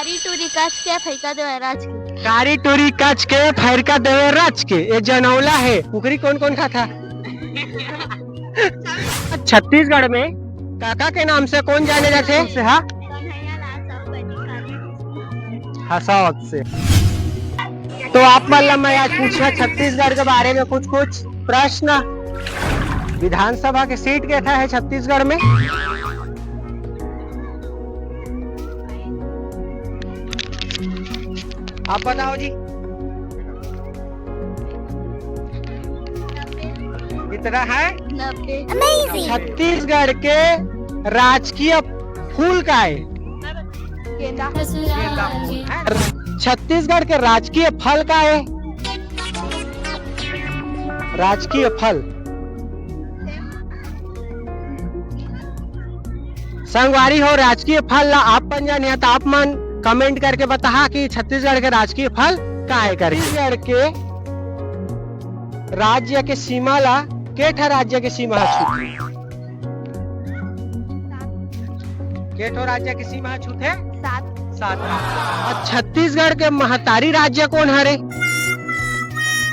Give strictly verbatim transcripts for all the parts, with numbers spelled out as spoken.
कारी टूरी कच के फैका देवे रच के। कारी टूरी कच के फैका देवे रच के, ये जनौला हे। कुकरी कोन कोन खाता? छत्तीसगढ़ में काका के नाम से कोन जाने जाथे? से हा? हंसावत से। तो आप मन ला मैं आज पूछा छत्तीसगढ़ के बारे में कुछ कुछ प्रश्न। विधानसभा के सीट केठा हे छत्तीसगढ़ में? आप बताओ जी। कितना है? नब्बे। छत्तीसगढ़ के राजकीय फूल का है? गेंदा। छत्तीसगढ़ के राजकीय फल का है? राजकीय फल। संगवारी हो, राजकीय फल ला आप मन जानिया त आप मन comment करके बताहा कि छत्तीसगढ़ के राजकीय फल का है करके। छत्तीसगढ़ के राज्य के सीमा ला के ठा राज्य के सीमा ह छूथे? के ठो राज्य के सीमा ह छूथे? सात। सात। और छत्तीसगढ़ के महतारी राज्य कोन हरे?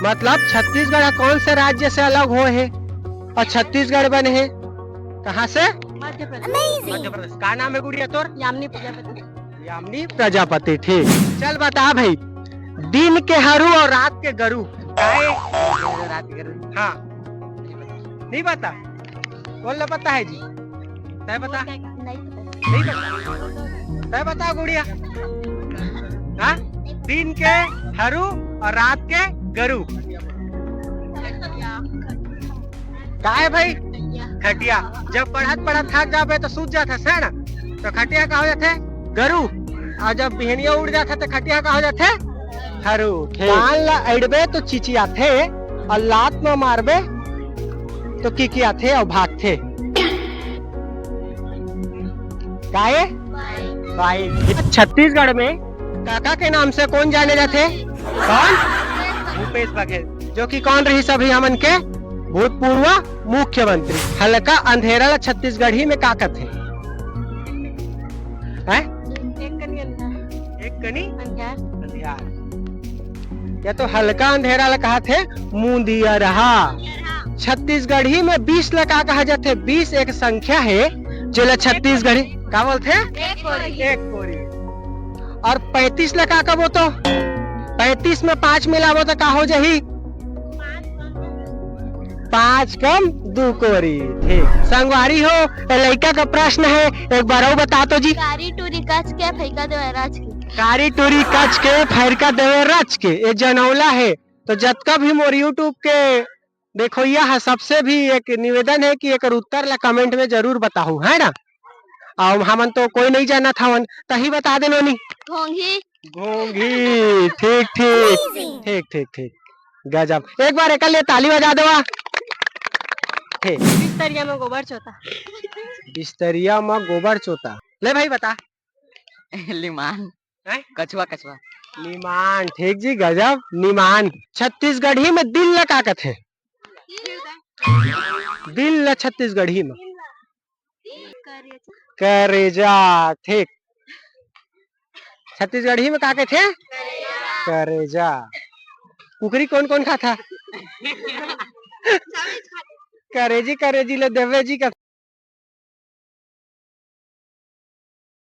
मतलब छत्तीसगढ़ ह कौन से राज्य से अलग होए हे और छत्तीसगढ़ बने हे? कहाँ से? मध्य प्रदेश। मध्य प्रदेश। का नाम है गुड़िया तोर? यामिनी प्रजापति। यामिनी प्रजापति, ठीक। चल बता भाई, दिन के हरू और रात के गरू। काय? रात के गरू। हाँ, नहीं पता। बोल ले, पता है जी? तय बता। नहीं पता। नहीं पता। तय बता गुड़िया। हाँ, दिन के हरू और रात के गरू। काय भाई? खटिया। जब पढ़त पढ़त थक जाबे तो सूत जात हस ना, तो खटिया का हो जाथे? गरू। और जब बिहनिया उड़ जाथे तो खटिया का हो जाथे? हरू। ठीक। कान ला अड़बे तो चिचियाथे और लात म मारबे तो किकियाथे और भागथे। काहे? बाई। छत्तीसगढ़ में काका के नाम से कौन जाने जाथे? कौन? भूपेश बघेल, जो कि कौन रहिस अभी हमन के भूतपूर्व मुख्यमंत्री। हल्का अंधेरा ला छत्तीसगढ़ी में का कथे? हैं? एक कनी अंधियार। एक कनी? अंधियार। अंधियार। या तो हल्का अंधेरा ला कहाथे मुंदियरहा। छत्तीसगढ़ी में बीस ला का कहा जाथे? बीस एक संख्या है, जेला छत्तीसगढ़ी का बोलथे? एक कोरी। एक कोरी। और पैंतीस ला का कबो तो? पैंतीस में पाँच मिलाबो तो का हो जाही? पाँच कम दू कोरी। ठीक। संगवारी हो, ए लइका का प्रश्न है, एक बार अउ बता तो जी। कारी टूरी कच के फैका देवे रच के। कारी टूरी कच के फैका देवे रच के, ये जनौला है। तो जतका भी मोर YouTube के देखोइया है, सबसे भी एक निवेदन है कि एकर उत्तर ला comment में जरूर बताहू, है ना? अउ हमन तो कोई नहीं जानत हवन, तही बता दे नोनी। घोंघी। घोंघी, ठीक, ठीक। Amazing। ठीक, ठीक, ठीक। गजब। एक बार एकर लिए ताली बजा देवा। ठीक। बिस्तरिया में गोबर चोता। बिस्तरिया में गोबर चोता। ले भाई बता। लीमान। हैं? कछुआ, कछुआ। लीमान, ठीक जी, गजब। लीमान। छत्तीसगढ़ी में दिल ला का कथे? दिल ला छत्तीसगढ़ी में। करेजा। करेजा, ठीक। छत्तीसगढ़ी में का कथे? करेजा। कुकरी कौन कौन खाता? करेजी, करेजी ले देवे जी का।